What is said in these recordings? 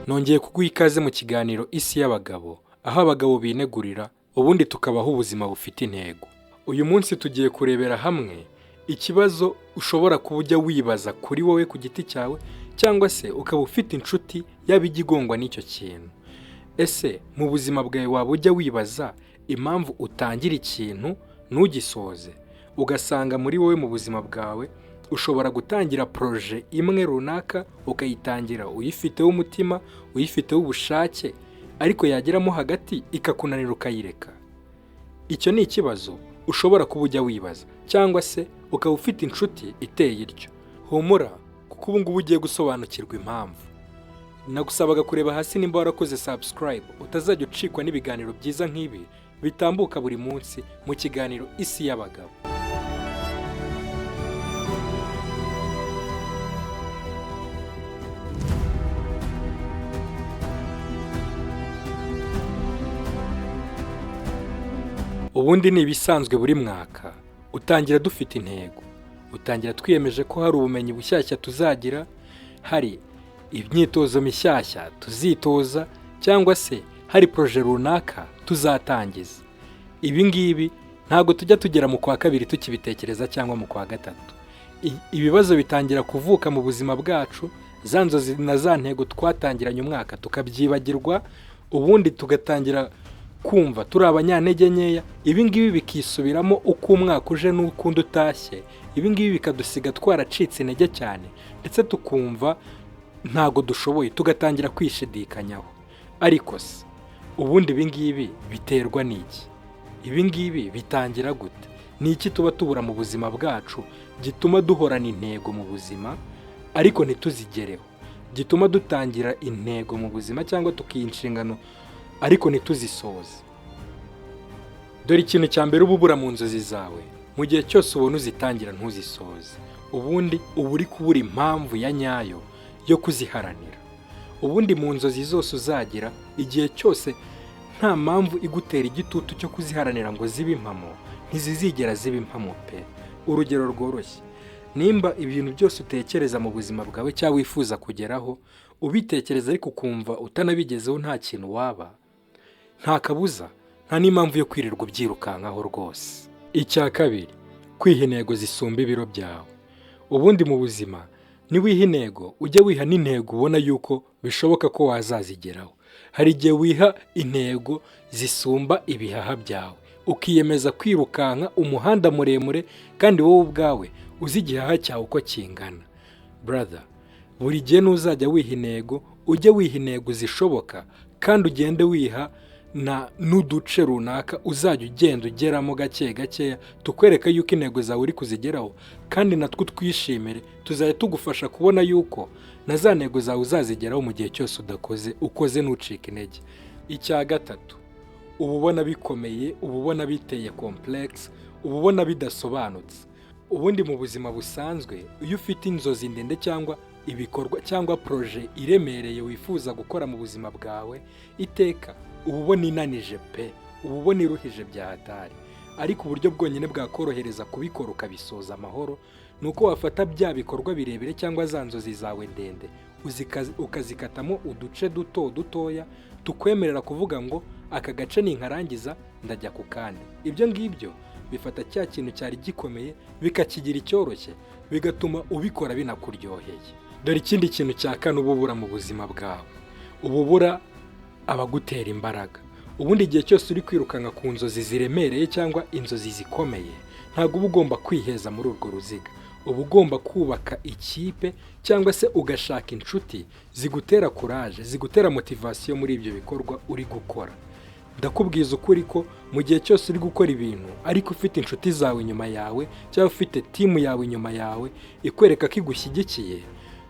Nongeye kuguha ikaze mu kiganiro Isi y'Abagabo, aho abagabo binegurira ubundi tukabaho ubuzima bufite intego. Uyu munsi tugiye kurebera hamwe ikibazo ushobora kuba ujya wibaza kuri wowe ku giti cyawe, cyangwa se ukaba ufite inshuti yaba ijya igongwa n'icyo kintu. Ese mu buzima bwawe waba ujya wibaza impamvu utangira ikintu ntugisoze? Ugasanga muri wowe mu buzima bwawe ushobora gutangira projet imwe runaka, ukayitangira uyifiteho umutima, uyifiteho ubushake, ariko yageramo hagati ikakunanira ukayireka. Icyo ni ikibazo ushobora kuba ujya wibaza, cyangwa se ukaba ufite inshuti iteye ityo. Humura, kuko ubu ngubu ugiye gusobanukirwa impamvu. Nagusabaga kureba hasi nimba warakoze subscribe, utazajya ucikwa n'ibiganiro byiza nk'ibi bitambuka buri munsi mu kiganiro Isi y'Abagabo. Ubundi ni ibisanzwe, buri mwaka utangira dufite intego, utangira twiyemeje ko hari ubumenyi bushyashya tuzagira, hari imyitozo mishyashya tuzitoza, cyangwa se hari projet runaka tuzatangiza. Ibi ngibi ntabwo tujya tugera mu kwa kabiri tukibitekereza cyangwa mu kwa gatatu. Ibibazo bitangira kuvuka mu buzima bwacu, za nzozi na za ntego twatangiranye umwaka tukabyibagirwa, ubundi tugatangira kumva turi abanyantege nkeya. Ibi ngibi bikisubiramo uko umwaka uje n'ukundi utashye. Ibi ngibi bikadusiga twaracitse intege cyane, ndetse tukumva ntago dushoboye, tugatangira kwishidikanyaho. Ariko se ubundi ibi ngibi biterwa n'iki? Ibi ngibi bitangira gute? Ni iki tuba tubura mu buzima bwacu gituma duhorana intego mu buzima ariko ntituzigereho, gituma dutangira intego mu buzima cyangwa tukiha inshingano ariko ntituzisoze? Dore ikintu cya mbere uba ubura mu nzozi zawe mu gihe cyose ubona uzitangira ntuzisoze: ubundi uba uri kubura impamvu ya nyayo yo kuziharanira. Ubundi mu nzozi zose uzagira, igihe cyose nta mpamvu igutera igitutu cyo kuziharanira ngo zibe impamo, ntizizigera ziba impamo pe. Urugero rworoshye: nimba ibintu byose utekereza mu buzima bwawe cyangwa wifuza kugeraho ubitekereza ariko ukumva utanabigezeho nta kintu waba, nta kabuza, nta n'impamvu yo kwirirwa ubyirukankaho rwose. Icya kabiri, kwiha intego zisumba ibiro byawe. Ubundi mu buzima niwiha intego, ujye wiha n'intego ubona yuko bishoboka ko wazazigeraho. Hari igihe wiha intego zisumba ibihaha byawe, ukiyemeza kwirukanka umuhanda muremure kandi wowe ubwawe uzi igihaha cyawe uko kingana. Brother, buri gihe nuzajya wiha intego, ujye wiha intego zishoboka, kandi ugende wiha na n'uduce runaka uzajya ugenda ugeramo gake gakeya, tukwereka yuko intego zawe uri kuzigeraho, kandi natwo twishimire, tuzajya tugufasha kubona yuko na za ntego zawe uzazigeraho mu gihe cyose udakoze ukoze ntucike intege. Icya gatatu, uba ubona bikomeye, uba ubona biteye complexe, uba ubona bidasobanutse. Ubundi mu buzima busanzwe, iyo ufite inzozi ndende cyangwa ibikorwa cyangwa projet iremereye wifuza gukora mu buzima bwawe, iteka uba ubona inanije pe, uba ubona iruhije bya hatari. Ariko uburyo bwonyine bwakorohereza kubikora ukabisoza amahoro ni uko wafata bya bikorwa birebire cyangwa za nzozi zawe ndende, ukazikatamo uduce duto dutoya tukwemerera kuvuga ngo aka gace ninkarangiza ndajya ku kandi. Ibyo ngibyo bifata cya kintu cyari gikomeye bikakigira icyoroshye, bigatuma ubikora binakuryoheye. Dore ikindi kintu cya kane uba ubura mu buzima bwawe: uba ubura abagutera imbaraga. Ubundi igihe cyose uri kwirukanka ku nzozi ziremereye cyangwa inzozi zikomeye, ntabwo uba ugomba kwiheza muri urwo ruziga. Uba ugomba kubaka ikipe cyangwa se ugashaka inshuti zigutera courage, zigutera motivation muri ibyo bikorwa uri gukora. Ndakubwiza ukuri ko mu gihe cyose uri gukora ibintu ariko ufite inshuti zawe inyuma yawe, cyangwa ufite team yawe inyuma yawe ikwereka ko igushyigikiye,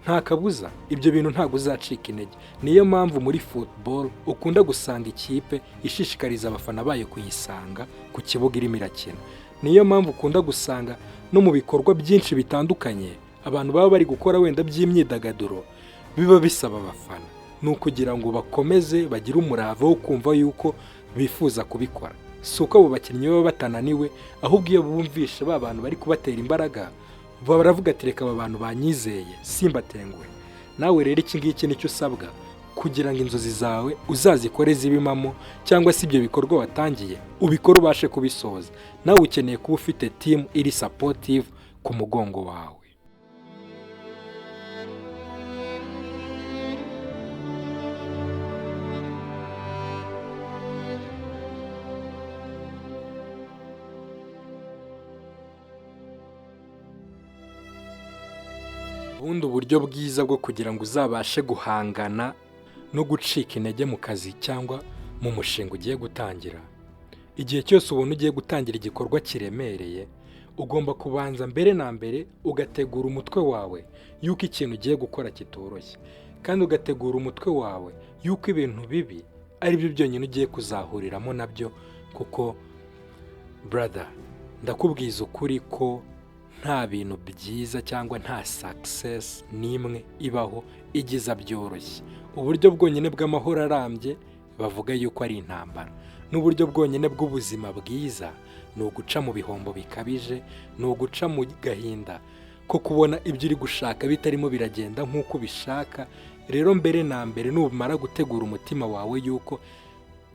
nta kabuza ibyo bintu ntabwo uzacika intege. Niyo mpamvu muri football ukunda gusanga ikipe ishishikariza abafana bayo kuyisanga ku kibuga irimo irakina. Niyo mpamvu ukunda gusanga no mu bikorwa byinshi bitandukanye abantu baba bari gukora, wenda by'imyidagaduro, biba bisaba abafana. Ni ukugira ngo bakomeze bagire umurava wo kumva yuko bifuza kubikora. Si uko abo bakinnyi baba batananiwe, ahubwo iyo bumvishe ba bantu bari kubatera imbaraga, baravuga ati: "Reka aba bantu banyizeye simbatenguhe." Nawe rero iki ngiki nicyo usabwa. Kugira ngo inzozi zawe uzazikore zibimamo, cyangwa se ibyo bikorwa watangiye ubikore ubashe kubisoza, nawe ukeneye kuba ufite team iri supportive ku mugongo wawe. Ubundi uburyo bwiza bwo kugira ngo uzabashe guhangana no gucika intege mu kazi cyangwa mu mushinga ugiye gutangira, igihe cyose ubona ugiye gutangira igikorwa kiremereye, ugomba kubanza mbere na mbere ugategura umutwe wawe yuko ikintu ugiye gukora kitoroshye, kandi ugategura umutwe wawe yuko ibintu bibi ari byo byonyine ugiye kuzahuriramo nabyo. Kuko brother, ndakubwiza ukuri ko nta bintu byiza cyangwa nta success n'imwe ibaho igiza byoroshye. Uburyo bwonyine bw'amahoro arambye bavuga yuko ari intambara, n'uburyo bwonyine bw'ubuzima bwiza ni uguca mu bihombo bikabije, ni uguca mu gahinda ko kubona ibyo uri gushaka bitarimo biragenda nk'uko ubishaka. Rero mbere na mbere, numara gutegura umutima wawe yuko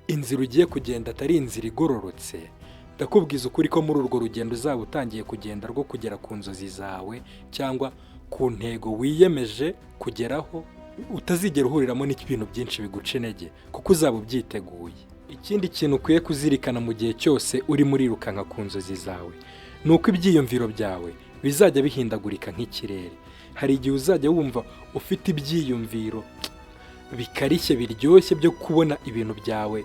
inzira ugiye kugenda atari inzira igororotse, ndakubwiza ukuri ko muri urwo rugendo uzaba utangiye kugenda rwo kugera ku nzozi zawe cyangwa ku ntego wiyemeje kugeraho, utazigera uhuriramo n'ibintu byinshi biguca intege, kuko uzaba ubyiteguye. Ikindi kintu ukwiye kuzirikana mu gihe cyose urimo urirukanka ku nzozi zawe ni uko ibyiyumviro byawe bizajya bihindagurika nk'ikirere. Hari igihe uzajya wumva ufite ibyiyumviro bikarishye, biryoshye, byo kubona ibintu byawe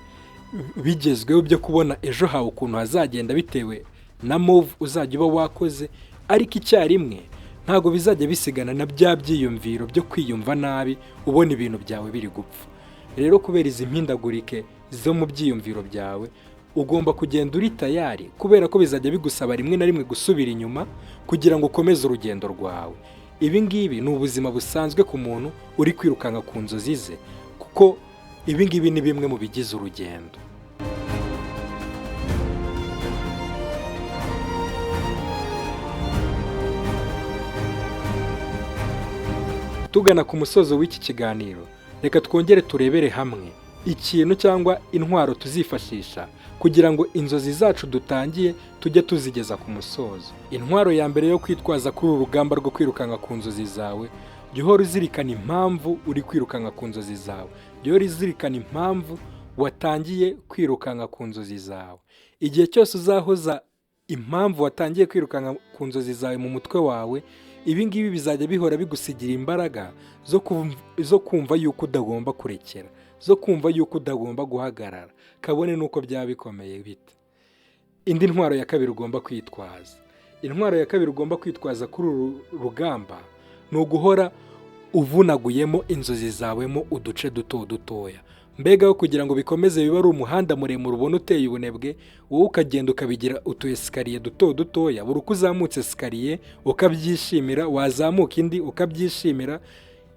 bigezweho, byo kubona ejo hawe ukuntu hazagenda bitewe na move uzajya uba wakoze, ariko icyarimwe ntabwo bizajya bisigana na bya byiyumviro byo kwiyumva nabi ubona ibintu byawe biri gupfa. Rero kubera izi mpindagurike zo mu byiyumviro byawe, ugomba kugenda uri tayari, kubera ko bizajya bigusaba rimwe na rimwe gusubira inyuma kugira ngo ukomeze urugendo rwawe. Ibi ngibi ni ubuzima busanzwe ku muntu uri kwirukanka ku nzozi ze, kuko ibi ngibi ni bimwe mu bigize urugendo. Tugana ku musozo w'iki kiganiro, reka twongere turebere hamwe ikintu cyangwa intwaro tuzifashisha kugira ngo inzozi zacu dutangiye tujye tuzigeza ku musozo. Intwaro ya mbere yo kwitwaza kuri uru rugamba rwo kwirukanka ku nzozi zawe, jya uhora uzirikana impamvu uri kwirukanka ku nzozi zawe, jya uhora uzirikana impamvu watangiye kwirukanka ku nzozi zawe. Igihe cyose uzahoza impamvu watangiye kwirukanka ku nzozi zawe mu mutwe wawe, ibi ngibi bizajya bihora bigusigira imbaraga zo kumva yuko utagomba kurekera, zo kumva yuko utagomba guhagarara, kabone n'uko byaba bikomeye bite. Indi ntwaro ya kabiri ugomba kwitwaza, intwaro ya kabiri ugomba kwitwaza kuri uru rugamba ni uguhora uvunaguyemo inzozi zawe mo uduce duto dutoya. Mbega aho kugira ngo bikomeze bibe ari umuhanda muremure ubona uteye ubunebwe, wowe ukagenda ukabigira utu escalier duto dutoya, buri uko uzamutse escalier ukabyishimira, wazamuka indi ukabyishimira.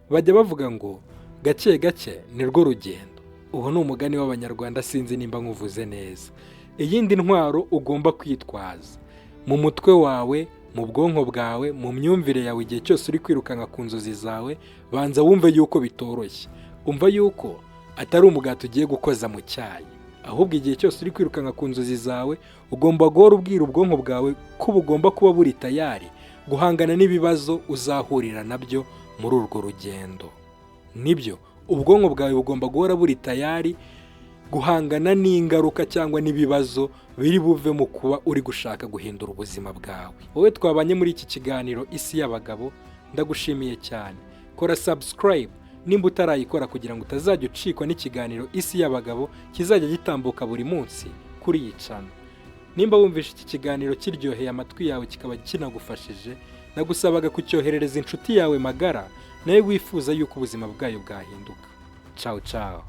Bajya bavuga ngo gake gake ni rwo rugendo. Uwo ni umugani w'Abanyarwanda, sinzi nimba nkuvuze neza. Iyindi ntwaro ugomba kwitwaza mu mutwe wawe, mu bwonko bwawe, mu myumvire yawe, igihe cyose uri kwirukanka ku nzozi zawe, banza wumve yuko bitoroshye, umva yuko atari umugati ugiye gukoza mu cyayi, ahubwo igihe cyose uri kwirukanka ku nzozi zawe ugomba guhora ubwira ubwonko bwawe ko bugomba kuba buri tayari guhangana n'ibibazo uzahurira nabyo muri urwo rugendo. Nibyo, ubwonko bwawe bugomba guhora buri tayari guhangana n'ingaruka cyangwa n'ibibazo biri buve mu kuba uri gushaka guhindura ubuzima bwawe. Wowe twabanye muri iki kiganiro Isi y'Abagabo, ndagushimiye cyane. Kora subscribe nimba utarayikora kugira ngo utazajya ucikwa n'ikiganiro Isi y'Abagabo kizajya gitambuka buri munsi kuri iyi channel. Nimba wumvishe iki kiganiro kiryoheye amatwi yawe kikaba kinagufashije, nagusabaga kucyoherereza inshuti yawe magara nawe wifuza yuko ubuzima bwayo bwahinduka. Ciao ciao.